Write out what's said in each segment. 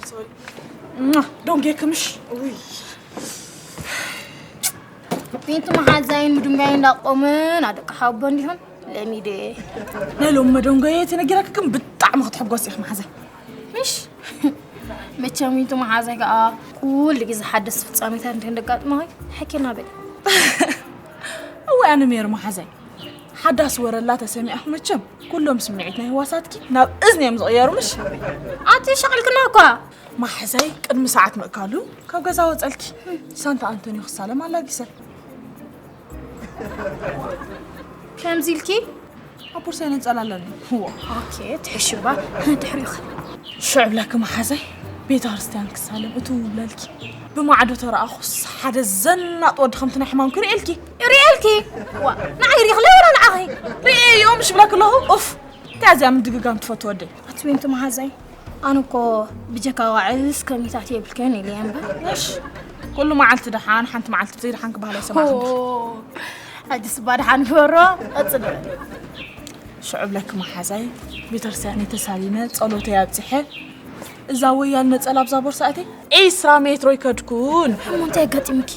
ማ፣ ደንጎየኪ ምሽ? ውይ። ቢንቱ መሓዛይን ምድንጋይ እንዳቆምን ኣደቂ ሓቦ እንዲሆን ለሚደ። ናይ ሎሚ መደንጎየ ተነጊራኪ ግን ብጣዕሚ ክትሕጎስ ኢኺ መሓዛይ። ምሽ? መቸም ቢንቱ መሓዛይ ከዓ ኩሉ ግዜ ሓደስ ፍጻሜታት እንተንደጋጥመኺ ሕክና በል። እወ ኣነ ሜር መሓዛይ ሓዳስ ወረላ ተሰሚዐ መቸም ኩሎም ስምዒት ናይ ህዋሳትኪ ናብ እዝኒ እዮም ዝቕየሩ ምሽ? ኣቲ ሸቕልክና እኳ። ማሕዛይ ቅድሚ ሰዓት ምእካሉ ካብ ገዛ ወጸልኪ ሳንታ ኣንቶኒዮ ክሳለም ኣላጊሰ። ከምዚ ኢልኪ? ኣብ ቦርሳይ ነጸላ ኣለኒ። እዋ። ኦኬ፣ ትሕሽባ። ድሕሪኡ ኸ? ሽዑ ብለኪ መሓዛይ ቤተ ክርስቲያን ክሳለም እትው ብለልኪ ብማዕዶ ተረኣኹስ ሓደ ዘናጥ ወዲ ከምቲ ናይ ሕማምኪ ርእየልኪ። ርእየልኪ? ዋ፣ ንዓይ ሪኢኽለይ ወላ ንዓኺ? ርእየዮ ምሽ ብለኪ ኣለኹ። ኡፍ፣ እንታይ እዚኣ ምድግጋም ትፈቱ ወደይ? ኣቲ ቢንቱ መሓዛይ፣ ኣነ እኮ ብጀካ ዋዕስ ከሚታት የብልክን ኢለ እየ እምበር። እሽ፣ ኩሉ መዓልቲ ደሓን፣ ሓንቲ መዓልቲ ብዘይ ደሓን ክበሃል ኣይሰማዕኹም። ሆ፣ ሕጂ ስባ ደሓን ግበሮ፣ ቀጽል በል። ሽዑ ብለኪ መሓዛይ፣ ቤተክርስትያነይ ተሳሊመ፣ ጸሎተይ ኣብጺሐ፣ እዛ ወያል ነጸላ ኣብዛ ቦርሳ ኣተይ ዒስራ ሜትሮ ይከድኩን። እሞ እንታይ ኣጋጢምኪ?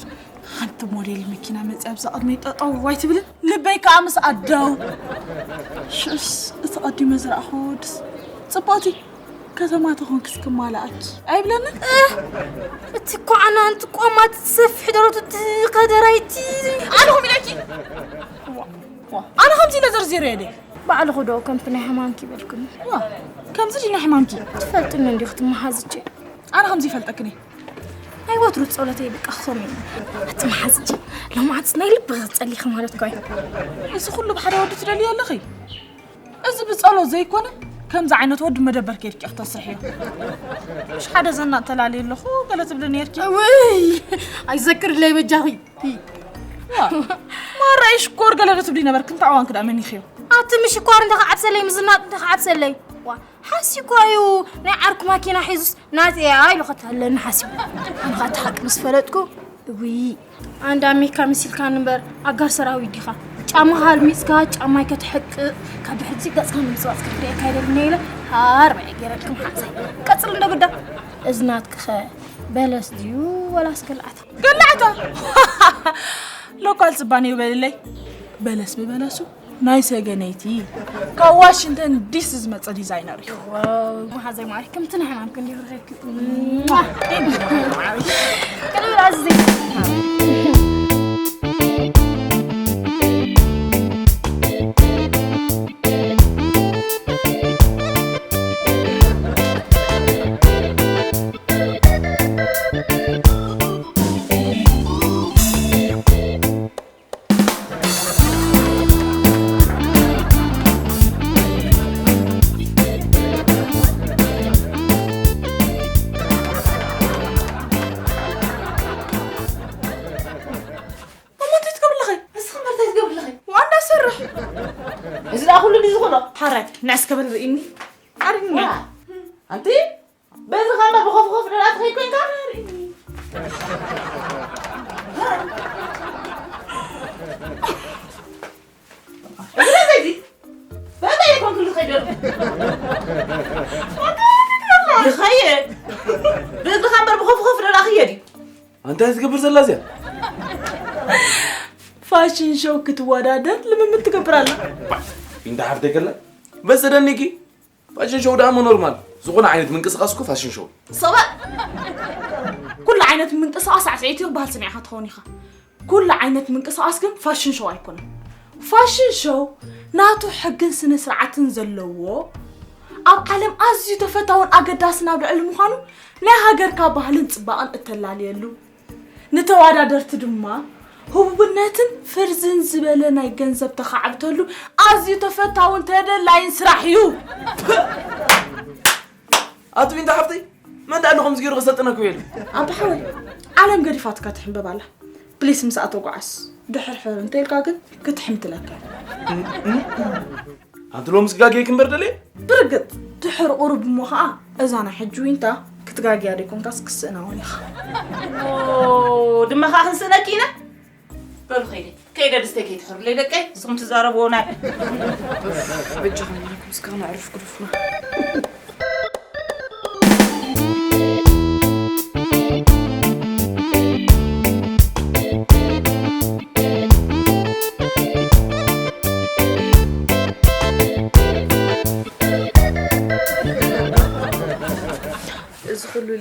ሓንቲ ሞዴል መኪና መጺኣ ኣብዛ ቅድመይ ጠጠው ኣይትብልን? ልበይ ከኣ ምስ ኣደው። ሽዑስ እቲ ቀዲመ ዝረኣኹ ወድስ ጽብቕቲ ከተማ ተኾንክስ ክማልኣኪ ኣይብለንን? እህ፣ እቲ ኳዕናን እቲ ቆማት ሰፊሕ ደረቱ እቲ ከደራይቲ። ኣነ ኹም ኢለኪ? ዋ፣ ዋ፣ ኣነ ከምዚ ኢለ ዘርዚረዮ ድየ? ባዕልኹ ዶ ከምቲ ናይ ሕማምኪ በልኩኒ? ዋ፣ ከምዚ ድዩ ናይ ሕማምኪ? ትፈልጥኒ እንዲኹ ትመሃዝቼ። ኣነ ከምዚ ይፈልጠክን እየ። ናይ ወትሩ ጸሎተይ በቃ ክኸም እዩ። ኣቲ መሓዝጂ፣ ሎማዓትስ ናይ ልቢ ጸሊኺ ማለት እኮ እዩ። እዚ ኩሉ ብሓደ ወዲ ትደልዩ ኣለኺ? እዚ ብጸሎት ዘይኮነ ከምዚ ዓይነት ወዲ መደበር ከይድኪ ክተስርሕዮ። ምሽ ሓደ ዘናጥ ተላልየ ኣለኹ ገለ ትብሊ ነይርኪ። ውይ፣ ኣይዘክርለይ በጃኺ። ዋ፣ ማራ ሽኮር ገለ ዶ ትብሊ ነበርኪ? እንታይ እዋን ክዳ መኒኽዮ? ኣቲ ምሽኳር እንተ ከዓብሰለይ፣ ምዝናጥ እንተ ከዓብሰለይ። ዋ፣ ሓሲኳ እዩ ናይ ዓርኩ ማኪና ሒዙስ ናጽያ ኢሉ ከተለኒ ሓሲቡ። ኣነ ኸኣ እቲ ሓቂ ምስ ፈለጥኩ፣ እውይ፣ ኣንዳ ኣሜሪካ መሲልካኒ እምበር ኣጋር ሰራዊት ዲኻ? ጫማኻ ኣልሚጽካ ጫማይ ከተሕቅእ፣ ካብ ድሕሪት ገጽካ ንምጽባጽ ክርድኣካ ኣይደልን ኢለ ሃር በየ ገይረልኩም ሓንሳይ። ቀጽል እንዶ ግዳ። እዚ ናትክኸ በለስ ድዩ ወላስ ገልዓታ? ገላዕታ! ሎኳል ጽባን እዩ በልለይ። በለስ ብበለሱ ናይ ሰገነይቲ ካብ ዋሽንግተን ዲሲ ዝመጸ ዲዛይነር እዩ። ዋው፣ መሓዘይ ማሪ፣ ከምቲ ናይ ሕማም ክንዲ ይብርኸኪ። ቀደም ራዚ። እሞ እንታይ ትገብሪ ኣለኺ? ንስኺ እምበር እንታይ ትገብሪ ኣለኺ? ዋንዳ ሰርሕ። እዚ ደኣ ኩሉ ድዩ ዝኾኖ? ሓራይ፣ ንዕስ ክብል ርኢኒ። ኣሪኒ። ዋ፣ ኣንቲ በዚ ኸምበር ብኸፍኸፍ ደላት ኸይድ ኮይንካ? እዚ ደኣ ዘይዚ? በበይ ይኾን ክሉ ኸይድ ዘሎ? ይኸይድ። በዚ ኸምበር ብኸፍኸፍ ደላ ኽየድ እዩ። ኣንታይ ትገብር ዘላ እዚኣ? ፋሽን ሾው ክትወዳደር ልምምድ ትገብር ኣላ። ባ፣ እንዳ ሓፍተይ ከላ በሰደኒኪ ፋሽን ሾው ደኣ እሞ ኖርማል። ዝኾነ ዓይነት ምንቅስቓስ እኮ ፋሽን ሾው። ሰባ፣ ኩሉ ዓይነት ምንቅስቓስ ሳዕስዒት እዩ ክበሃል ሰሚዕካ ትኸውን ኢኻ። ኩሉ ዓይነት ምንቅስቓስ ግን ፋሽን ሾው ኣይኮነን። ፋሽን ሾው ናቱ ሕግን ስነ ስርዓትን ዘለዎ፣ ኣብ ዓለም ኣዝዩ ተፈታውን ኣገዳስን ኣብ ልዕሊ ምዃኑ፣ ናይ ሃገርካ ባህልን ጽባቐን እተላልየሉ፣ ንተወዳደርቲ ድማ ህቡብነትን ፍርዝን ዝበለ ናይ ገንዘብ ተኻዕብተሉ ኣዝዩ ተፈታውን ተደላይን ስራሕ እዩ። ኣቲ ቢንታ ሓፍተይ፣ መን ደኣ ኣሎ ከምዚ ገይሩ ከሰልጥነኩም ኢሉ? ኣባ ሓወይ፣ ዓለም ገዲፋትካ ትሕንበብ ኣላ። ፕሊስ ምሳኣ ተጓዓስ። ድሕር ሕር እንተኢልካ ግን ክትሕምትለካ። ኣንቲ ሎምስ ጋጌ ክንበር ደልየ? ብርግጽ፣ ድሕር ቁሩብ እሞ ኸኣ እዛ ናይ ሕጂ ዊንታ ክትጋግያ ደይኮንካስ ክስእና እውን ኢኻ። ኦ፣ ድማ ኸኣ ክንስእነኪ ኢና? በሉ ኸይደ፣ ከይደ ድስተይ ከይትሕሩለይ ደቀይ፣ ንስኹም ትዛረብዎ ናይ በጃኹም ኢልኩም እስከ ክነዕርፍ ግዱፍና።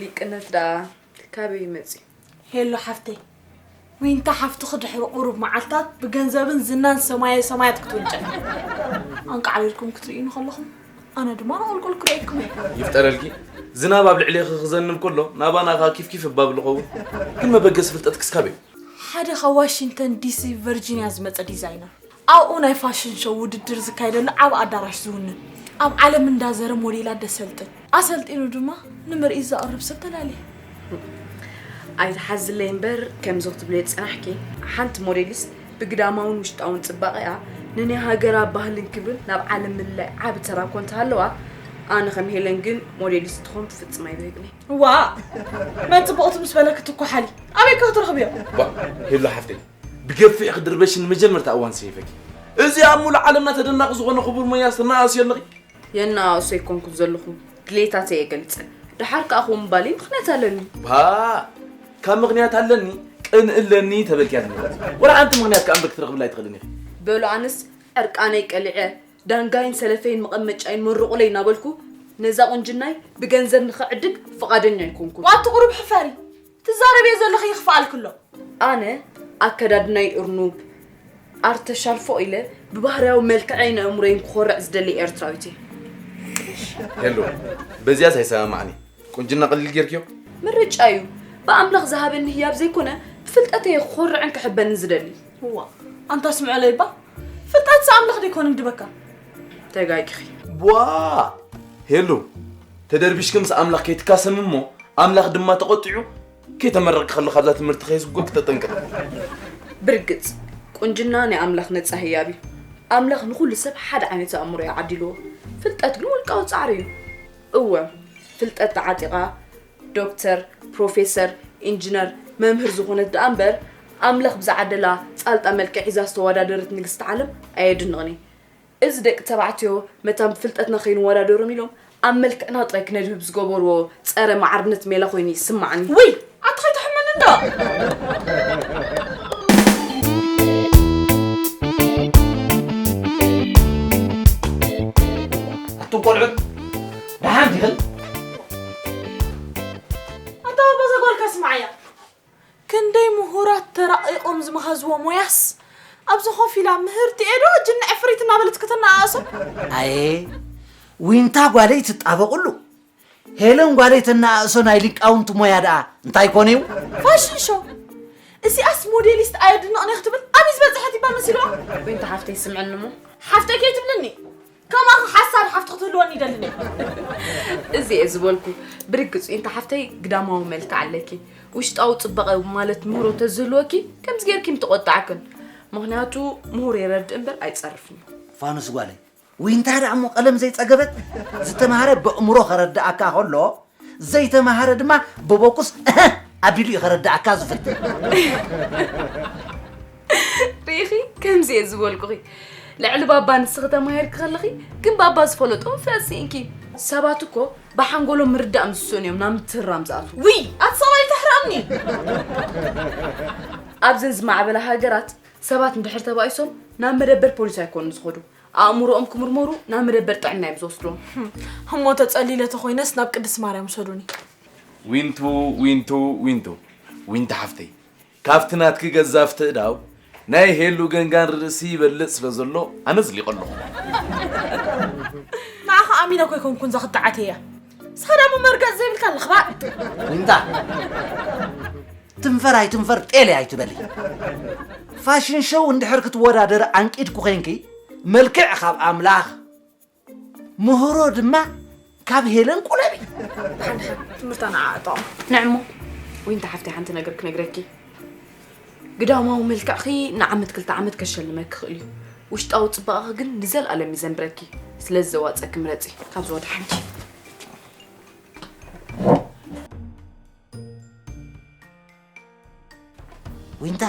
ሊቅነት ደኣ ካበይ ይመጽእ? ሄሎ ሓፍተይ፣ ዊንታ ሓፍትኺ ድሕሪ ቁሩብ መዓልታት ብገንዘብን ዝናን ሰማየ ሰማያት ክትውንጨፍ። ኣንቃዕሪርኩም ክትርእዩኒ ከለኹም ኣነ ድማ ንቑልቁል ክርእየኩም እየ። ይፍጠረልኪ። ዝናብ ኣብ ልዕሌኺ ክዘንብ ከሎ ናባና ከኣ ኪፍኪፍ እባ ብልኸውን። ግን መበገሲ ፍልጠትኪስ ካበይ? ሓደ ካብ ዋሽንግተን ዲሲ ቨርጂንያ ዝመጸ ዲዛይነር ኣብኡ ናይ ፋሽን ሾው ውድድር ዝካየደሉ ዓቢ ኣዳራሽ ዝውንን፣ ኣብ ዓለም እንዳዘረ ሞዴላት ደሰልጥን፣ ኣሰልጢኑ ድማ ንምርኢት ዘቕርብ ሰብ ተላልየ። ኣይትሓዝለይ እምበር ከምዚ ክትብለይ ዝጸናሕኪ፣ ሓንቲ ሞዴሊስት ብግዳማውን ውሽጣውን ጽባቐኣ ንናይ ሃገራ ባህልን ክብርን ናብ ዓለም ምልላይ ዓቢ ተራ እኮ እንተሃለዋ፣ ኣነ ከም ሄለን ግን ሞዴሊስት ትኾን ብፍጽም ኣይብህግኒ። ዋ መን ጽቡቕቲ ምስ በለኪ ትኳሓሊ ኣበይ ከ ክትረኽብዮ? ባ ሄሎ ሓፍተይ፣ ብገፊሕ ክድርበሽ ንመጀመርታ እዋን ሰይፈኪ። እዚ ኣብ ሙሉእ ዓለምና ተደናቂ ዝኾነ ክቡር ሞያ ዝተናኣስዮ ኣለኺ። የናኣእሶ ኣይኮንኩን ዘለኹ፣ ድሌታተይ እየ ገልጸ። ደሓር ከኣ ክውን ባሊ ምኽንያት ኣለኒ። ባ ካብ ምኽንያት ኣለኒ ቅንእ ኣለኒ ተበልኪያ ዝነበረት ወላ ሓንቲ ምኽንያት ከኣ እምበር ክትረኽብላ ኣይትኽእልን ኢኺ። በሉ ኣነስ ዕርቃነይ ቀሊዐ ዳንጋይን ሰለፈይን መቐመጫይን መርቑለይ እናበልኩ ነዛ ቁንጅናይ ብገንዘብ ንኸዕድግ ፍቓደኛ ኣይኮንኩን። ዋቲ ቁሩብ ሕፈሪ። ትዛረብዮ ዘለኺ ይኽፍኣልኪ ኣሎ። ኣነ ኣከዳድናይ እርኑብ ኣርተሻል ፎቕ ኢለ ብባህርያዊ መልክዐይን ኣእምሮይን ክኾርዕ ዝደሊ ኤርትራዊት እየ። ሄሎ፣ በዚኣስ ኣይሰማማዕኒ። ቁንጅና ቀሊል ጌርክዮ? ምርጫ እዩ። ብኣምላኽ ዝሃበኒ ህያብ ዘይኮነ ብፍልጠተይ እየ ክኾርዕን ክሕበንን ዝደሊ። እዋ ኣንታ ስምዕለይ እባ ፍልጠትስ ኣምላኽ ደይኮነ ድበካ። ተጋጊኺ። ቧ ሄሉ ተደርቢሽኪ ምስ ኣምላኽ ከይትካሰሚ እሞ ኣምላኽ ድማ ተቖጢዑ ከይተመረቕኪ ከለኻ ኣብዛ ትምህርቲ ከየስጎ ክተጠንቅቕ። ብርግጽ ቁንጅና ናይ ኣምላኽ ነጻ ህያብ እዩ። ኣምላኽ ንኹሉ ሰብ ሓደ ዓይነት ኣእምሮ እዩ ዓዲልዎ። ፍልጠት ግን ውልቃዊ ጻዕሪ እዩ። እወ ፍልጠት ተዓጢቓ ዶክተር፣ ፕሮፌሰር፣ ኢንጂነር፣ መምህር ዝኾነት ደኣ እምበር ኣምላኽ ብዝዓደላ ጻልጣ መልክዕ ሒዛ ዝተወዳደረት ንግስቲ ዓለም ኣየድንቕን እየ። እዚ ደቂ ተባዕትዮ መታን ብፍልጠትና ከይንወዳደሮም ኢሎም ኣብ መልክዕና ጥራይ ክነድህብ ዝገበርዎ ጸረ ማዕርነት ሜላ ኮይኑ ይስማዓኒ። ውይ ኣቲ ከይትሕመኒ እንዶ። ኣቱም ቆልዑት ደሓን ዲኽን? ኣታ ባባ እዛ ጓልካ ስምዓያ። ክንደይ ምሁራት ተራቒቖም ዝመሃዝዎ ሞያስ ኣብዚ ኮፍ ኢላ ምህርቲ እየ ዶ ጅኒ ዕፍሪት እናበለት ክትነኣእሶ? ኣየ ዊንታ ጓለይ ትጣበቕሉ። ሄለን ጓለይ ተነኣእሶ ናይ ሊቃውንቲ ሞያ ደኣ እንታይ ኮነ እዩ? ፋሽን ሾው። እዚኣስ ሞዴሊስት ኣየድንቕን እየ ክትብል ኣበይ ዝበጽሐት እባ መሲልዋ? ዊንታ ሓፍተይ ስምዕኒ እሞ። ሓፍተይ ከይትብልኒ። ከማኺ ሓሳድ ሓፍቲ ክትህልወኒ ይደልን እየ። እዚ እየ ዝበልኩ። ብርግጽ ዊንታ ሓፍተይ ግዳማዊ መልክዕ ኣለኪ። ውሽጣዊ ጽባቐ ማለት ምህሮ ተዝህልወኪ ከምዚ ጌርኪ ምተቖጣዕክን። ምኽንያቱ ምሁር የረድእ እምበር ኣይጸርፍን እዩ። ፋኑስ ጓለይ፣ ዊንታ ደኣ እሞ ቀለም ዘይጸገበት? ዝተማህረ በእምሮ ከረድኣካ ከሎ ዘይተማህረ ድማ ብቦኩስ እህ ኣቢሉ እዩ ከረድኣካ ዝፍትን። ርኢኺ ከምዚ እየ ዝበልኩኺ። ልዕሊ ባባ ንስኺ ተማሂርኪ ከለኺ ግን ባባ ዝፈለጦም ፍለጥ ስኢንኪ። ሰባት እኮ ብሓንጎሎም ምርዳእ ምስ ዝስእኑ እዮም ናብ ምትህራም ዝኣትዉ። ውይ ኣቲ ሰብኣይ ተሕርቕኒ። ኣብዘን ዝማዕበላ ሃገራት ሰባት እንድሕር ተባኢሶም ናብ መደበር ፖሊስ ኣይኮኑን ዝኸዱ። ኣእምሮኦም ክምርመሩ ናብ መደበር ጥዕና እዮም ዝወስድዎም። እሞ ተጸሊለ ተኾይነስ ናብ ቅድስት ማርያም ውሰዱኒ። ዊንቱ ዊንቱ ዊንቱ ዊንታ ሓፍተይ ካብቲ ናትኪ ገዛፍቲ እዳው ናይ ሄሉ ገንጋን ርእሲ ይበልጽ ስለ ዘሎ ኣነ ዝሊቐ ኣለኹ። ንዓኻ ኣሚነ እኮ ኣይኮንኩን ዘኽትዓት እያ። ንስኻ ደሞ መርገጽ ዘይብልካ ለኽባጥ። ዊንታ ትንፈር ኣይትንፈር ጤል ኣይትበሊ። ፋሽን ሾው እንድሕር ክትወዳደር ዓንቂድኩ ኮንኪ መልክዕ ካብ ኣምላኽ ምህሮ ድማ ካብ ሄለን ቁለቢ። ሓንሓን ትምህርታ ንዓኣ ጠቕሞ። ንዕሞ ዊንታ ሓፍተይ ሓንቲ ነገር ክነግረኪ። ግዳማዊ መልክዕኺ ንዓመት ክልተ ዓመት ከሸልመኪ ይኽእል እዩ። ውሽጣዊ ጽባቐኺ ግን ንዘልኣለም እዩ ዘንብረኪ። ስለዚ ዘዋጸኪ ምረጺ ካብዚ ወደ ሓንኪ። ዊንታ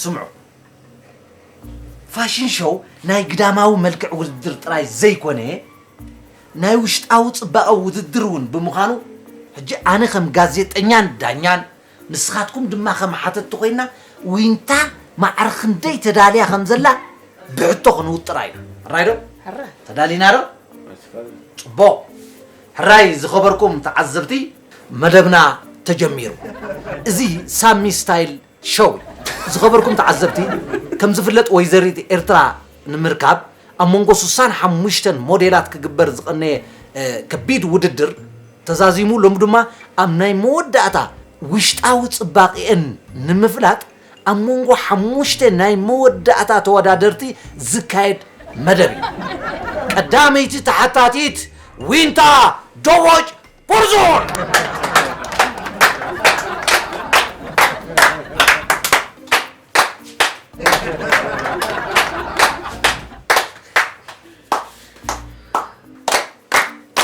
ስምዑ፣ ፋሽን ሾው ናይ ግዳማዊ መልክዕ ውድድር ጥራይ ዘይኮነ፣ ናይ ውሽጣዊ ጽባቐ ውድድር እውን ብምዃኑ፣ ሕጂ ኣነ ከም ጋዜጠኛን ዳኛን፣ ንስኻትኩም ድማ ከም ሓተትቲ ኮይና፣ ዊንታ ማዕረ ክንደይ ተዳልያ ከም ዘላ ብሕቶ ክንውጥራ ኢና። ሕራይ ዶ? ሕራይ። ተዳሊና ዶ? ጽቡቕ። ሕራይ ዝኸበርኩም ተዓዘብቲ፣ መደብና ተጀሚሩ። እዚ ሳሚ ስታይል ሾው እዩ። ዝኸበርኩም ተዓዘብቲ፣ ከም ዝፍለጥ ወይዘሪት ኤርትራ ንምርካብ ኣብ መንጎ ስሳን ሓሙሽተን ሞዴላት ክግበር ዝቐነየ፣ እ፣ ከቢድ ውድድር ተዛዚሙ፣ ሎሚ ድማ ኣብ ናይ መወዳእታ ውሽጣዊ ጽባቕኤን ንምፍላጥ ኣብ መንጎ ሓሙሽተ ናይ መወዳእታ ተወዳደርቲ ዝካየድ መደብ እዩ። ቀዳመይቲ ተሓታቲት ዊንታ ደቦጭ ቡርዙን።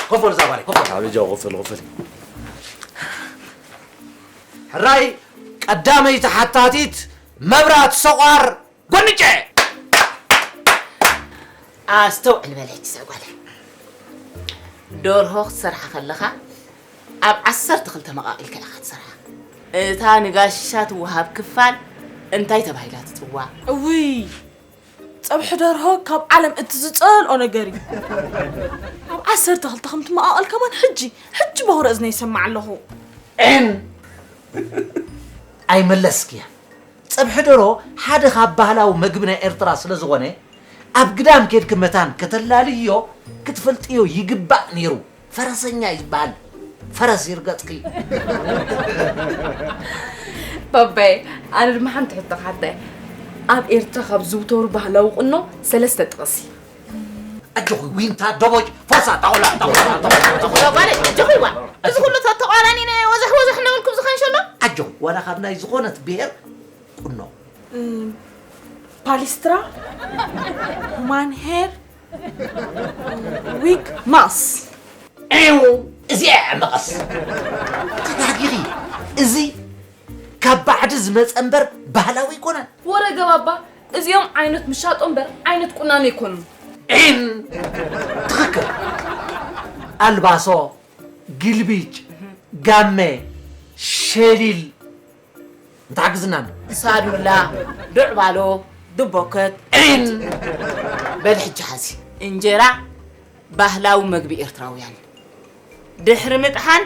ኮፍ በል እዛ ጓለይ፣ ኮፍ በል። ዓብጃ ኮፍ በል፣ ኮፍ በል። ሕራይ ቀዳመይቲ ሓታቲት መብራት ሰቋር ጎንጨ። ኣስተውዕል በለች እዛ ጓለይ። ደርሆ ክትሰርሓ ከለኻ ኣብ ዓሰርተ ክልተ መቓቒልካ ኢኻ ትሰርሓ። እታ ንጋሻ ትወሃብ ክፋል እንታይ ተባሂላ ትጽዋዕ? እውይ፣ ጸብሒ ደርሆ ካብ ዓለም እቲ ዝጸልኦ ነገር እዩ። ኣብ ዓሰርተ ክልተ ከም ትመቓቐል ከማን ሕጂ፣ ሕጂ በኹሪ እዝነ ይሰማዕ ኣለኹ። ዒን! ኣይመለስክያ። ጸብሒ ደርሆ ሓደ ካብ ባህላዊ መግቢ ናይ ኤርትራ ስለ ዝኾነ፣ ኣብ ግዳም ኬድኪ መታን ከተላልይዮ ክትፈልጥዮ ይግባእ ነይሩ። ፈረሰኛ እዩ ዝበሃል። ፈረስ ይርገጽኪ። ባባይ፣ ኣነ ድማ ሓንቲ ሕቶ ክሓተይ። ኣብ ኤርትራ ካብ ዝዝውተሩ ባህላዊ ቁኖ ሰለስተ ጥቐሲ። ኣጆኺ ዊንታ ደቦጭ ፎርሳ፣ ጣቑላ፣ ጣቑላ፣ ጣቑላ፣ ጣቑላ። ጓለይ፣ ጆኺዋ፣ እዚ ኩሉ ተተቋራኒነ ወዘሕ ወዘሕ እናበልኩም ዝኸንሸሎ? ኣጆኺ፣ ዋላ ካብ ናይ ዝኾነት ብሄር ቁኖ። እም፣ ፓሊስትራ፣ ሁማን ሄር፣ ዊግ፣ ማስ። ዒው፣ እዚኣ እያ መቐስ። ተጋጊኺ። እዚ ካብ ባዕዲ ዝመጸ እምበር ባህላዊ ኣይኮነን። ወረ ገባባ፣ እዚኦም ዓይነት ምሻጦ እምበር ዓይነት ቁናኖ ኣይኮኑን። ዒን፣ ትኽክል። ኣልባሶ፣ ግልቢጭ፣ ጋመ፣ ሸሊል፣ እንተሓግዝና እንዶ። ሳዱላ፣ ዱዕባሎ፣ ድቦከት። ዒን! በል ሕጂ ሓዚ። እንጀራ ባህላዊ መግቢ ኤርትራውያን። ድሕሪ ምጥሓን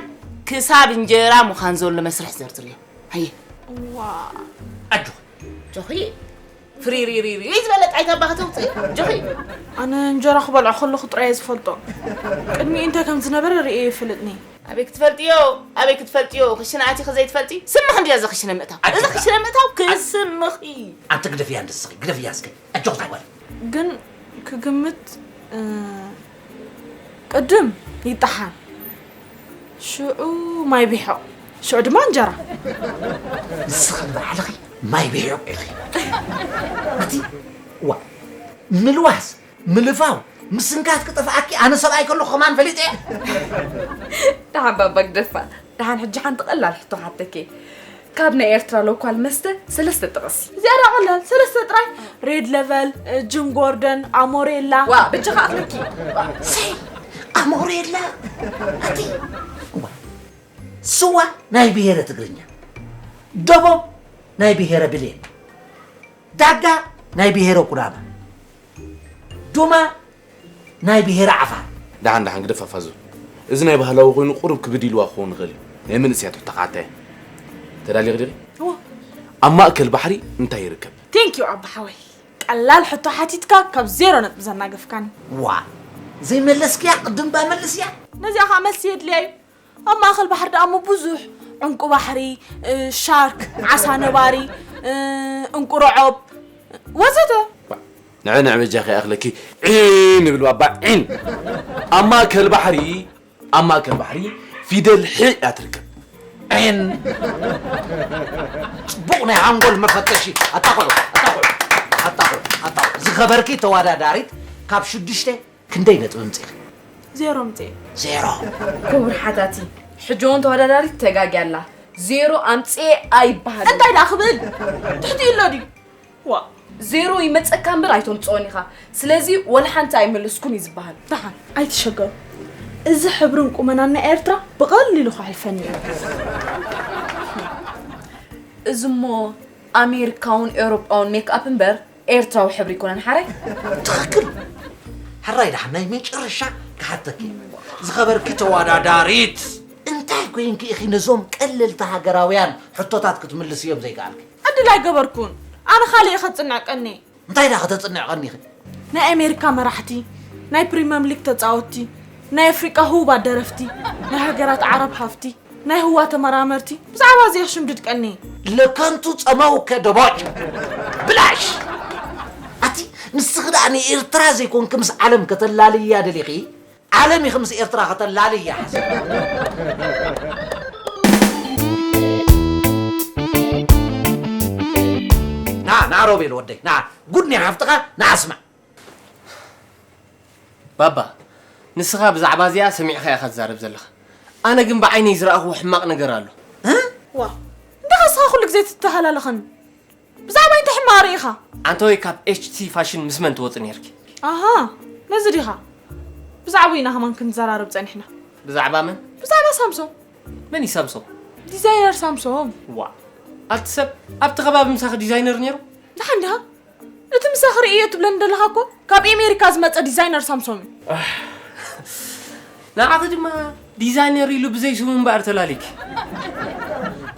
ክሳብ እንጀራ ምዃን ዘሎ መስርሕ ዘርዝርዮ። ሃየ። ዋ። ኣጆኺ። ጆኺ። ፍሪሪሪሪ ዝበለ ጣይታ ባህ ተውፅእ። ጆኺ። ኣነ እንጀራ ክበልዖ ከለኹ ጥራይ እየ ዝፈልጦ። ቅድሚኡ እንታይ ከም ዝነበረ ርእየ ይፈልጥኒ። ኣበይ ክትፈልጥዮ? ኣበይ ክትፈልጥዮ? ክሽነ ኣቲኺ ዘይትፈልጢ? ስምኺ እንድያ እዚ ክሽነ ምእታው። ኣጆኺ። እዚ ክሽነ ምእታው ክስምኺ። ኣንቲ ግደፍያ እንድስኺ፣ ግደፍያ እስኪ። ኣጆኺ ዛጓል። ግን ክግምት፣ እ፣ ቅድም ይጠሓን። ሽዑ ማይ ቢሖቕ። ሽዑ ድማ እንጀራ። ንስኺ ንባዕልኺ ማይ ቢሖቕ ኢኺ። እቲ፣ ዋ፣ ምልዋስ፣ ምልፋው፣ ምስንካት ክጠፍኣኪ ኣነ ሰብኣይ ከለኹ ከማን ፈሊጠ እየ። ደሓን ባባ ግደፋ። ደሓን ሕጂ ሓንቲ ቀላል ሕቶ ሓተኪ። ካብ ናይ ኤርትራ ሎኳል መስተ ሰለስተ ጥቐሲ። ዝያዳ ቀላል፣ ሰለስተ ጥራይ። ሬድ ለቨል፣ እ፣ ጅም ጎርደን፣ ኣሞሬላ። ዋ፣ ብቻ ከኣኽለኪ። ሰይ፣ ኣሞሬላ። ኣቲ፣ ዋ፣ ስዋ ናይ ብሄረ ትግርኛ፣ ደቦብ ናይ ብሄረ ብሌን፣ ዳጋ ናይ ብሄረ ኩናማ፣ ዱማ ናይ ብሄረ ዓፋር። ደሓን፣ ደሓን፣ ግደፍ ኣፋዞ። እዚ ናይ ባህላዊ ኮይኑ ቁሩብ ክብድ ኢልዋ ክኸውን ይኽእል እዩ። ናይ መንእሰያት ሕቶ ክሓታ እየ። ተዳሊኺ ዲኺ? እወ። ኣብ ማእከል ባሕሪ እንታይ ይርከብ? ቴንክ ዩ ኣባ ሓወይ። ቀላል ሕቶ ሓቲትካ ካብ ዜሮ ነጥቢ ዘናገፍካኒ። ዋ፣ ዘይመለስክያ ቅድም ባ መልስያ። ነዚኣ ኸኣ መልሲ የድልያ እዩ። ኣብ ማእከል ባሕሪ ደኣ እሞ ብዙሕ፣ ዕንቁ ባሕሪ፣ እ፣ ሻርክ፣ ዓሳ ነባሪ፣ እ፣ ዕንቁ ረዖብ፣ ወዘተ። ንዕ ንዕ በጃኺ ይኣኽለኪ ዒን ንብል ባባ ዒን። ኣብ ማእከል ባሕሪ፣ ኣብ ማእከል ባሕሪ ፊደል ሕ እያ ትርከብ። ዒን። ጽቡቕ ናይ ሓንጎል መፈተሺ። ኣታ ቆልዑ፣ ኣታ ቆልዑ፣ ኣታ ቆልዑ፣ ኣታ ቆልዑ። ዝኸበርኪ ተወዳዳሪት ካብ ሽዱሽተ ክንደይ ነጥቢ ኣምጺእኺ? ዜሮ ኣምጺኤ። ዜሮ። ክቡር ሓታቲ፣ ሕጂ እውን ተወዳዳሪት ተጋግያ ኣላ። ዜሮ ኣምጺኤ ኣይበሃልን። እንታይ ደኣ ክብል? ትሕቲ ኢሎ ድዩ? ዋ፣ ዜሮ ይመጸካ እምበር ኣይተምጽኦን ኢኻ። ስለዚ ወላ ሓንቲ ኣይመለስኩን እዩ ዝበሃል። ደሓን ኣይትሸገሩ። እዚ ሕብርን ቁመናን ናይ ኤርትራ ብቐሊሉ ከሕልፈኒ እዩ። እዚ እሞ ኣሜሪካውን ኤውሮጳውን ሜክኣፕ እምበር ኤርትራዊ ሕብሪ ኣይኮነን ሓራይ። ትኽክል። ሕራይ ደሓን ናይ መጨረሻ ክሓተኪ። ዝኸበርኪ ተወዳዳሪት፣ እንታይ ኮይንኪ ኢኺ ነዞም ቀለልቲ ሃገራውያን ሕቶታት ክትምልስዮም ዘይከኣልኪ? ዕድል ኣይገበርኩን። ኣነ ካልእ እየ ከጽንዕ ቀኒ። እንታይ ደኣ ከተጽንዕ ቀኒኺ? ናይ ኣሜሪካ መራሕቲ፣ ናይ ፕሪምየር ሊግ ተጻወትቲ፣ ናይ ኣፍሪቃ ህቡባት ደረፍቲ፣ ናይ ሃገራት ዓረብ ሃፍቲ፣ ናይ ህዋ ተመራመርቲ፣ ብዛዕባ እዚ እየ ክሽምድድ ቀኒ። ለከንቱ ጸማውከ ደቦጭ። ብላሽ! ኣቲ ንስኺ ደኣ ንኤርትራ ዘይኮንኪ ምስ ዓለም ከተላልያ ደሊኺ? ዓለም ኢኺ ምስ ኤርትራ ከተላልያ ሓሲብኪ? ና፣ ና ሮቤል ወደይ፣ ና፣ ጉድ ናይ ሓፍትኻ ንኣስማዕ። ባባ፣ ንስኻ ብዛዕባ እዚኣ ሰሚዕኻ ኢኻ ትዛረብ ዘለኻ። ኣነ ግን ብዓይነይ ዝረኣኽዎ ሕማቕ ነገር ኣሎ። እ? ዋ፣ እንዲኻ ንስኻ ኩሉ ግዜ ትተሃላለኸኒ። ብዛዕባ እንታይ ሕማቕ ርኢኻ? ኣንተ ወይ ካብ ኤች ቲ ፋሽን ምስ መን ትወጺ ነይርኪ? ኣሃ፣ ነዚ ዲኻ? ብዛዕባኡ ኢና ከማን ክንዘራረብ ጸኒሕና። ብዛዕባ መን? ብዛዕባ ሳምሶም። መን እዩ ሳምሶም? ዲዛይነር ሳምሶም። ዋ፣ ኣቲ ሰብ ኣብቲ ከባቢ ምሳኺ ዲዛይነር ነይሩ? ደሓን ዲኻ? እቲ ምሳኺ ርእዮ ትብለኒ ዘለኻ እኮ ካብ ኤሜሪካ ዝመጸ ዲዛይነር ሳምሶም እዩ። ንዓኺ ድማ ዲዛይነር ኢሉ ብዘይ ስሙ እምበኣር ተላሊኪ።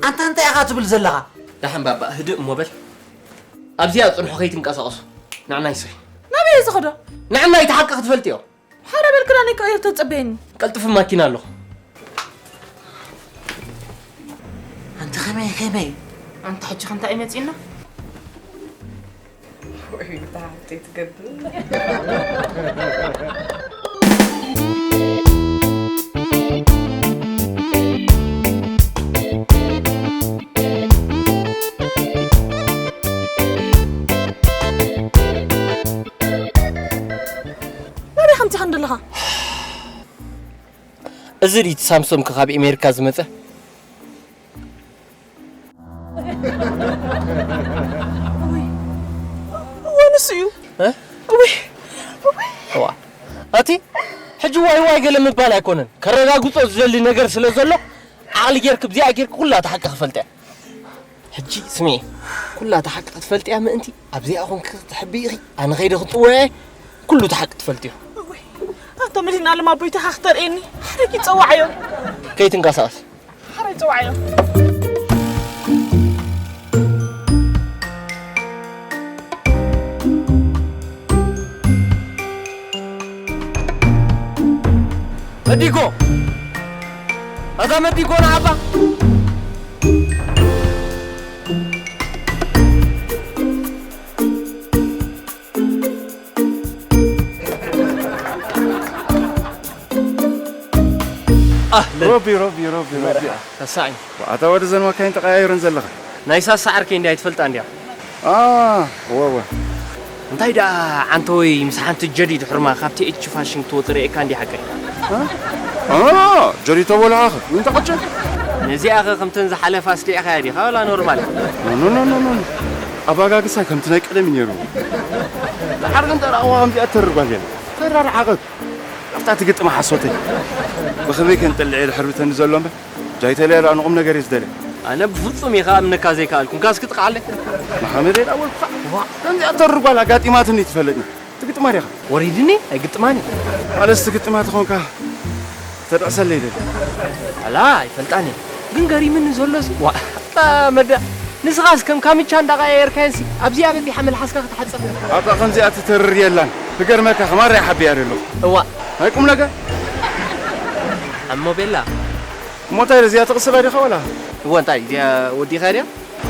ኣንታ እንታይ ኢኻ ትብል ዘለኻ? ደሓን ባባ፣ ህድእ እሞ በል። ኣብዚኣ ጽንሑ ከይትንቀሳቐሱ። ንዕናይ ስኺ። ናበይ እየ ዝኸዶ? ንዕናይ እቲ ሓቂ ክትፈልጥዮ። ሓደ በል ክዳነይ ክቕይር ተጸበየኒ። ቀልጥፊ ማኪና ኣለኹ። ኣንቲ ከመይ ከመይ? ኣንቲ ሕጂ ከ እንታይ እዩ መጺእና? ወይ ብታሕቲ ትገብር። ናበይ ከምቲ ከንደለኻ? እዚ ድዩ እቲ ሳምሶም ካብ ኣሜሪካ ዝመጸ? እወ፣ ንሱ እዩ። እ? እወ፣ እወ። እዋ። ኣቲ፣ ሕጂ ዋይ ዋይ ገለ ምባል ኣይኮነን። ከረጋግጾ ዝደሊ ነገር ስለ ዘሎ፣ ዓቕሊ ጌርክ፣ ብዚኣ ጌርክ ኩላ እታ ሓቂ ክፈልጥ እያ። ሕጂ ስምዒ፣ ኩላ እታ ሓቂ ክትፈልጥያ ምእንቲ ኣብዚኣ ኾንኪ ክትሕቢ ኢኺ። ኣነ ኸይደ ክጽውዕ እየ፣ ኩሉ እቲ ሓቂ ትፈልጥዮ። እወይ፣ ኣታ መድህን ኣለም ኣቦይ ተኻ ክተርእየኒ፣ ሓረጊ ጸዋዓዮ። ከይትንቀሳቐስ። ሓረጊ ጸዋዓዮ። መዲጎ፣ ኣዛ መዲጎ ንዓባ። ኣህለን። ሮቢ፣ ሮቢ፣ ሮቢ፣ ሮቢ። ተሳዒ። ኣታ ወደ ዘን መካይን ተቐያይረን ዘለኻ። ናይ ሳሳ ዓርከይ እንድያ ኣይትፈልጣ እንድያ። ኣ፣ ወወ። እንታይ ደኣ ዓንተወይ ምስ ሓንቲ ጀዲድ ሕርማ ካብቲ ኤች ፋሽን ክትወጽእ ርእየካ እንዲ ሓቀይ? እ? ኣ፣ ጀዲድ ተበልሃኸ፣ ምን ተቐጨ? ነዚኣኸ ከምተን ዝሓለፋ ኣስሊዕኻያ ዲኻ ወላ ኖርማል? ኖ፣ ኖ፣ ኖ፣ ኖ፣ ኖ። ኣባጋግሳ ከምቲ ናይ ቀደም እዩ ነይሩ። ድሓር ግን ተራእዋ ከምዚኣ ተርጓል የለን። ተራርሓቐት። ኣብታ ትግጥማ ሓሶተይ። ብኽብሪ ከንጥልዕ ኢለ ሕርብተኒ ዘሎ እምበር። ጃይተለያ ደኣ ንቑም ነገር እየ ዝደልያ። ኣነ ብፍጹም እየ ክኣምነካ ዘይከኣልኩ። እንካ እስኪ ጥቕዓለይ። ንሓመደይ ደኣ ወልኩኻ። ዋ፣ ከምዚኣ ተርጓል ኣጋጢማትኒ ትፈልጥኒ። ትግጥማ ዲኻ? ወሪድኒ ኣይግጥማን እዩ። ማለት ትግጥማ ተኾንካ ተድዕሰለይ ደሊ። ኣላ፣ ኣይፈልጣን እየ። ግን ገሪምኒ ዘሎ እዚ። ዋ፣ ኣታ መዳ፣ ንስኻስ ከም ካምቻ እንዳቐያየርካየንሲ ኣብዚኣ በጺሓ መልሓስካ ክትሓጽር። ኣብታ ከምዚኣ ትተርር የላን። ክገርመካ፣ ከማራ ይሓብያ ደለኹ። እዋ። ናይ ቁም ነገር? ኣሞ ቤላ። እሞ እንታይ እዚኣ ትቕስላ ዲኻ ወላ? እወ፣ እንታይ እዚኣ ወዲኻ ድያ?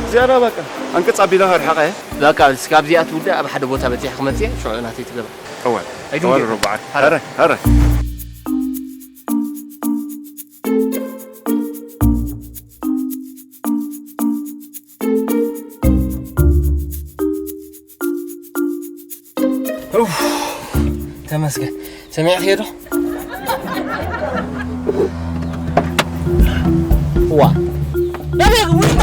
እዚኣ ዳ በቃ፣ ኣንቅጽ ኣቢላ ከርሕቓ እየ። በቃ፣ እስኪ ኣብዚኣ ትውዳእ፣ ኣብ ሓደ ቦታ በጺሐ ክመጽእ እየ፣ ሽዑ ናተይ ትገባ። እወ፣ ኣይድንገ-፣ እወ፣ ርቡዓት። ሃረ። ሃረ፣ ሃረ። ኡፍ፣ ተመስገን። ሰሚዕኽዮ ዶ? ዋ። ናበይ ውሽጣ?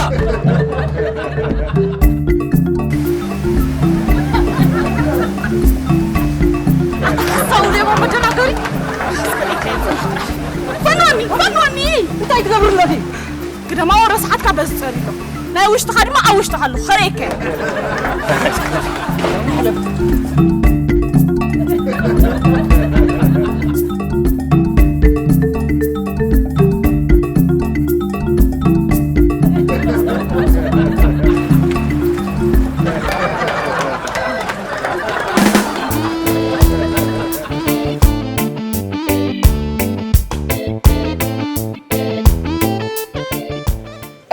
ኣይትገብርሎ ድዩ? ግደማዎ ረስሓትካ በዚ ጸሪሎ። ናይ ውሽጥኻ ድማ ኣብ ውሽጥኻ ኣሎ። ኸረይከ።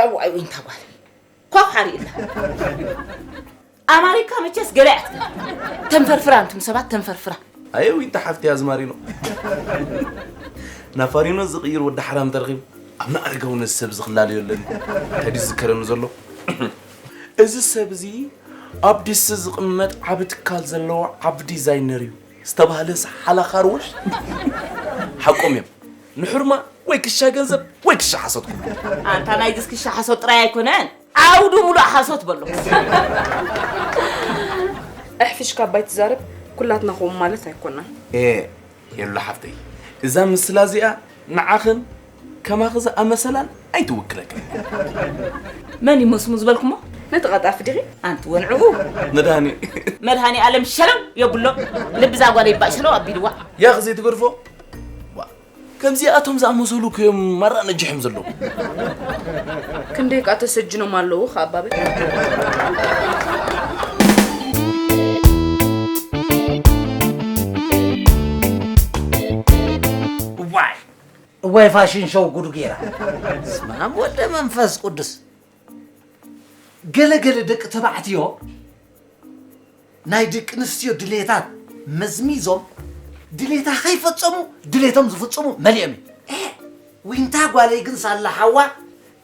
እዋይ ዊንታ ጓል። ኳፍ ሓሪእላ። ኣማሪካ መቸስ ገለ እያ ትገብር። ተንፈርፍራ፣ እንቱም ሰባት ተንፈርፍራ። ኣየ ዊንታ ሓፍቲ ኣዝማሪኖ። ናፋሪኖ ዝቕይር ወዲ ሓራም ተረኺቡ። ኣብ ንኣረጋውነት ሰብ ዝኽላለዮ ኣለኒ። እንታይ ድዩ ዝዝከረኒ ዘሎ? እዚ ሰብ እዚ ኣብ ዲሲ ዝቕመጥ ዓቢ ትካል ዘለዎ ዓቢ ዲዛይነር እዩ ዝተባህለስ ሓላኻርዎች ሓቆም እዮም። ንሑርማ ወይ ክሻ ገንዘብ ወይ ክሻ ሓሶት ኩሉ። ኣንታ ናይዝስ ክሻ ሓሶት ጥራይ ኣይኮነን፣ ዓውዱ ሙሉእ ሓሶት በሎ። ኣሕፊሽካ ኣባይ ትዛረብ፣ ኩላትና ከምኡ ማለት ኣይኮናን። ኤ የሉ ሓፍተይ፣ እዛ ምስላ እዚኣ ንዓኽን ከማኺ ዝኣመሰላን ኣይትውክለክን። መን ይመስሙ ዝበልኩሞ? ነቲ ቀጣፊ ዲኺ? ኣንቲ ወንዕኡ። መድሃኒ። መድሃኒ ኣለም ሸለው የብሎ። ልቢ ዛጓለ ይባእ ሸለው ኣቢልዋ። ያኽ ዘይትገድፎ። ዋ፣ ከምዚኣቶም ዝኣመሰሉ እዮም ማራ ነጅሕም ዘለዉ። ክንደይ ቃ ተሰጅኖም ኣለዉ ኸኣባበ። ዋይ እዋይ ፋሽን ሾው ጉዱ ጌራ። ስማም ወደ መንፈስ ቅዱስ። ገለ ገለ ደቂ ተባዕትዮ ናይ ደቂ ኣንስትዮ ድሌታት መዝሚዞም ድሌታ ከይፈጸሙ ድሌቶም ዝፍጽሙ መሊኦም እዩ። ዊንታ ጓለይ ግን ሳላ ሓዋ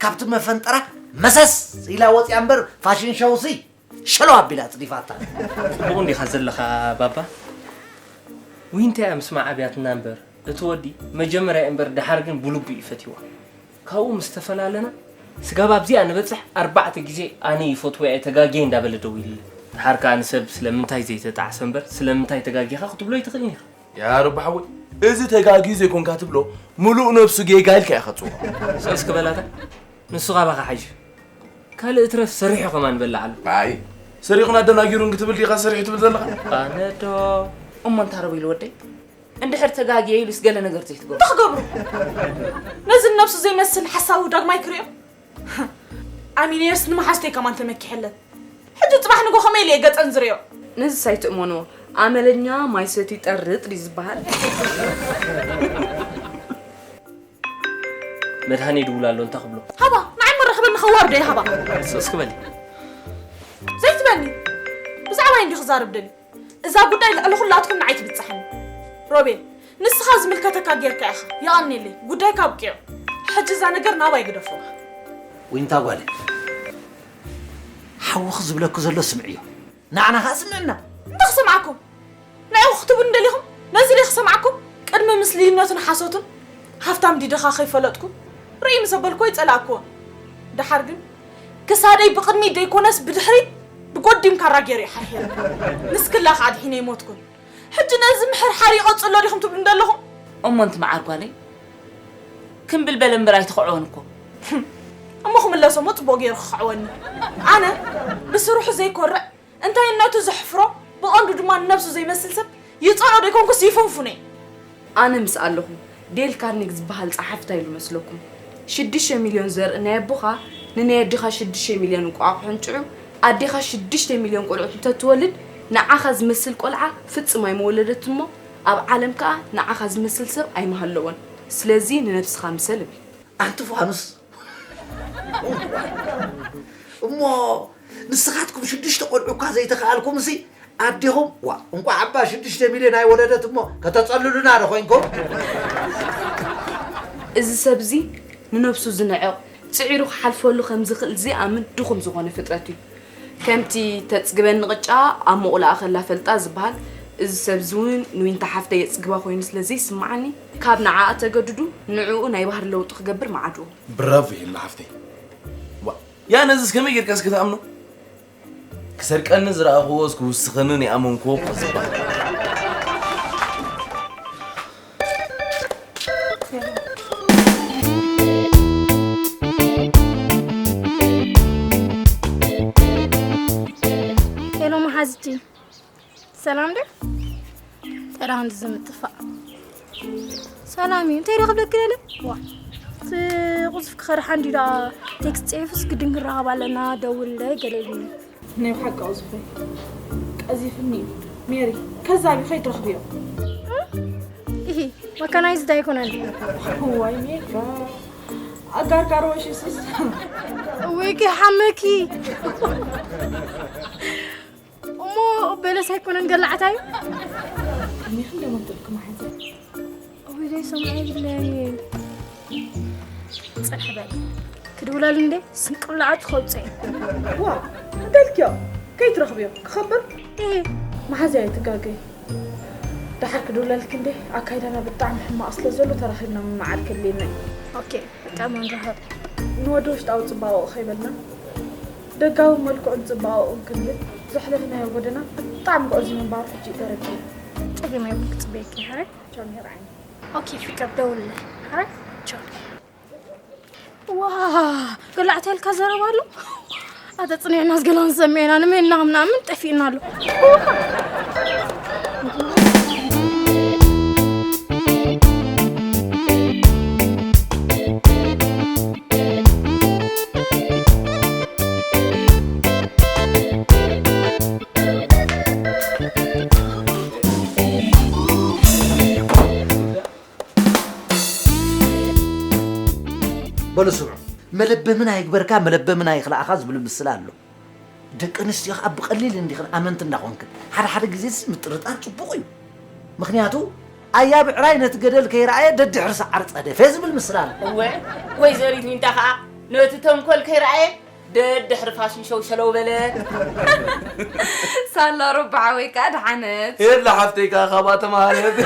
ካብቲ መፈንጠራ መሰስ ኢላ ወፂኣ እምበር ፋሽን ሾውሲ ሸሎ ኣቢላ ኣፅዲፋታ። ጽቡቕ እንዲኻ ዘለኻ ባባ። ዊንታ እያ ምስ መዓብያትና እምበር እቲ ወዲ መጀመርያ እምበር ደሓር ግን ብልቡ እዩ ፈትይዋ። ካብኡ ምስ ተፈላለና ስጋብ ኣብዚኣ ንበጽሕ ኣርባዕተ ግዜ ኣነ ይፈትዋ እየ ተጋግየ እንዳበለ ደዊልለይ። ደሓር ከኣ ንሰብ ስለምንታይ ዘይተጣዕሰ እምበር ስለምንታይ ተጋጊኻ ክትብሎ ኣይትኽእልን ኢኻ። ያ ረቢ ሓወይ፣ እዚ ተጋግዩ ዘይኮንካ ትብሎ፣ ምሉእ ነብሱ ጌጋ ኢልካ ኢኻ ትጽውዖ። ስቕ እስኪ በላታ፣ ንሱ ካባኻ ሓይሽ። ካልእ እትረፍ ሰሪሑ ከማን በልዓሉ። ኣይ ሰሪቑን ኣደናጊሩን ክትብል ዲኻ ሰሪሑ ትብል ዘለኻ? ኣነ ዶ እሞ እንታ ረቢሉ ወደይ? እንድሕር ተጋግየ ኢሉስ ገለ ነገር ዘይትገብሩ። እንታይ ክገብሩ? ነዚ ንነብሱ ዘይመስል ሓሳዊ ዳግማይ ክሪኦ? ኣሚነዮስ ንመሓዝተይ ከማን ተመኪሐለን። ሕጂ ጽባሕ ንጎ ከመይ ኢለ እየ ገጸን ዝሪኦ? ነዚስ ኣይትእመንዎ። ኣመለኛ ማይ ሰትዩ ይጠርጥ ድዩ ዝበሃል? መድሃኔ ይድውል ኣሎ እንታይ ክብሎ? ሃባ ንዓይ እሞ ርኸበኒ ከዋርዶ እየ ሃባ። ስቕ እስኪ በሊ። ዘይትበኒ። ብዛዕባይ እንድዩ ክዛረብ ደልዩ። እዛ ጉዳይ ልዕሊ ኩላትኩም ንዓይ ትብጽሓኒ። ሮቤል ንስኻ ዝምልከተካ ጌርካ ኢኻ። የቐንየለይ። ጉዳይካ ኣብቂዑ። ሕጂ እዛ ነገር ናባይ ግደፎ። ዊንታ ጓለይ ሓውኺ ዝብለኪ ዘሎ ስምዕዮ። ንዓና ኸኣ ስምዕና። እንታይ ክሰምዓኩም? ንዕኡ ክትብሉኒ ደሊኹም? ነዚ ድየ ክሰምዓኩም? ቅድሚ ምስልይነቱን ሓሶቱን ሃፍታም ድዩ ድኻ ከይፈለጥኩ ርእይ ምስ ኣበልኩዎ ኣይጸላእኩዎን። ደሓር ግን ክሳደይ ብቕድሚት ደይኮነስ ብድሕሪት ብጎዲም ካራ ገይሩ እዩ ሓርሒሩ። ንስክላ ኸኣ ኣድሒነ ኣይሞትኩን። ሕጂ ነዚ ምሕርሓር ይቐጽሎ ዲኹም ትብሉኒ ደለኹም? እሞ ኣንቲ መዓር ጓለይ ክምብል በለ እምበር ኣይትኽዕወን እኮ። እሞ ክምለሶ እሞ ጽቡቕ ገይሩ ክኽዕወኒ። ኣነ ብስርሑ ዘይኮርዕ እንታይነቱ ዘሕፍሮ ብቐንዱ ድማ ንነብሱ ዘይመስል ሰብ ይጸልኦ ዶ ኣይኮንኩስ ይፍንፉን እየ። ኣነ ምስ ኣለኹ ዴል ካርኒግ ዝበሃል ጸሓፊ እንታይ ኢሉ መስለኩም? ሽዱሽተ ሚልዮን ዘርኢ ናይ ኣቦኻ ንናይ ኣዴኻ ሽዱሽተ ሚልዮን እንቋቑሖ ኣንጭዑ ኣዴኻ ሽዱሽተ ሚልዮን ቆልዑት እንተትወልድ ንዓኻ ዝመስል ቆልዓ ፍጽም ኣይምወለደትን'ሞ ኣብ ዓለም ከኣ ንዓኻ ዝመስል ሰብ ኣይምሃለወን። ስለዚ ንነብስኻ ምሰል እብል። ኣንቲ ፋኑስ እሞ ንስኻትኩም ሽዱሽተ ቆልዑ እኳ ዘይተኸኣልኩምሲ ኣዴኹም ዋ እንቋዕ እባ ሽዱሽተ ሚልዮን ኣይወለደት እሞ ከተጸልሉና ዶ ኮይንኩም? እዚ ሰብ እዚ ንነብሱ ዝንዕቕ፣ ጽዒሩ ክሓልፈሉ ከም ዝኽእል ዘይኣምን ድኹም ዝኾነ ፍጥረት እዩ። ከምቲ ተጽግበኒ ቅጫ ኣብ መቑላኣ ከላ ፈልጣ ዝበሃል፣ እዚ ሰብ እዚ እውን ንዊንታ ሓፍተይ የጽግባ ኮይኑ ስለ ዘይስምዓኒ፣ ካብ ንዓኣ ተገድዱ ንዕኡ ናይ ባህሪ ለውጢ ክገብር መዓድዎ። ብራቮ ሄሉ ሓፍተይ። ዋ፣ ያ ነዚስ ከመይ ጌርካስ ክትኣምኖ? ክሰርቀኒ ዝረኣኽዎስ ክውስኸንን ይኣመንክዎ እኮ ዝበሃል። ሰላም ዶ? ጠራ እንዲ ዝምጥፋእ። ሰላም እዩ። እንታይ ረኽብለኪ ደለ? ዋ። እቲ ቁጽፍ ክኸርሓ እንዲ ደኣ ቴክስት ጽሒፉስ ግድን ክራኸብ ኣለና፣ ደውልለይ ገለ ኢሉኒ። ናይ ብሓቂ ቁጽፍ ቀዚፍኒ እዩ። ሜሪ፣ ከዛቢ ከይትረኽብዮ። እሂ፣ መካናይዝድ ኣይኮነን። ዋይ ሜጋ፣ ኣጋርጋር ወሽስስ። ወይ ከይሓመኪ። እሞ በለስ ኣይኮነን ገላዕታ እዩ። ከመይ ክንደመጥልኩም ሓንሳብ? እውይ፣ ዘይሰምዖ የብለይን። ጽንሕ በል። ክድውለሉ እንዴ? ስንቅላዓቱ ከውጽእ እዩ። ዋ፣ እንተልክዮ፣ ከይትረኽብዮ፣ ክኸብር? እህ። መሓዝያ ኣይትጋገይ። ደሓር ክድውለልኪ እንዴ? ኣካይዳና ብጣዕሚ ሕማቕ ስለ ዘሎ ተራኺብና ምምዓድ ከድልየና እዩ። ኦኬ፣ በቃ መንራኸብ። ንወዲ ውሽጣዊ ጽባቐኡ ከይበልና፣ ደጋዊ መልክዑን ጽባቐኡን ክንብል ዘሕለፍናዮ ጎደና ብጣዕሚ ግዑዝ ምንባሩ ሕጂ እዩ ተረዲኡ። ጸገም የብሉን፣ ክጽበየኪ እየ፣ ሕራይ? ቻው ሜሪ ዓይኒ። ኦኬ ፍቅር፣ ደውልለይ። ሕራይ? ቻው። ዋ፣ ገላዕታ ኢልካ ዘረባ ኣሎ። ኣተጽኒዕናስ ገለ ክንሰምዕ ኢና፣ ንመን ኢና ምናምን ጠፊእና ኣሎ። በሉ ስምዑ፣ መለበምና ይግበርካ፣ መለበምና ይኽልኣኻ ዝብል ምስላ ኣሎ። ደቂ ኣንስትዮ ኸኣ ብቐሊል እንዲኽን ኣመንቲ እንዳኾንክን፣ ሓደ ሓደ ግዜስ ምጥርጣር ጽቡቕ እዩ። ምኽንያቱ፣ ኣያ ብዕራይ ነቲ ገደል ከይረኣየ ደድሕሪ ሰዓር ጸደፈ ዝብል ምስላ ኣሎ። እወ፣ ወይዘሪት ዊንታ ኸኣ ነቲ ተንኮል ከይረኣየ ደድሕሪ ፋሽን ሾው ሸለው በለ። ሳላ ሩባ ሓወይ ከኣ ደሓነት። ኤላ ሓፍተይ ከኣ ካብኣ ተማሃረት።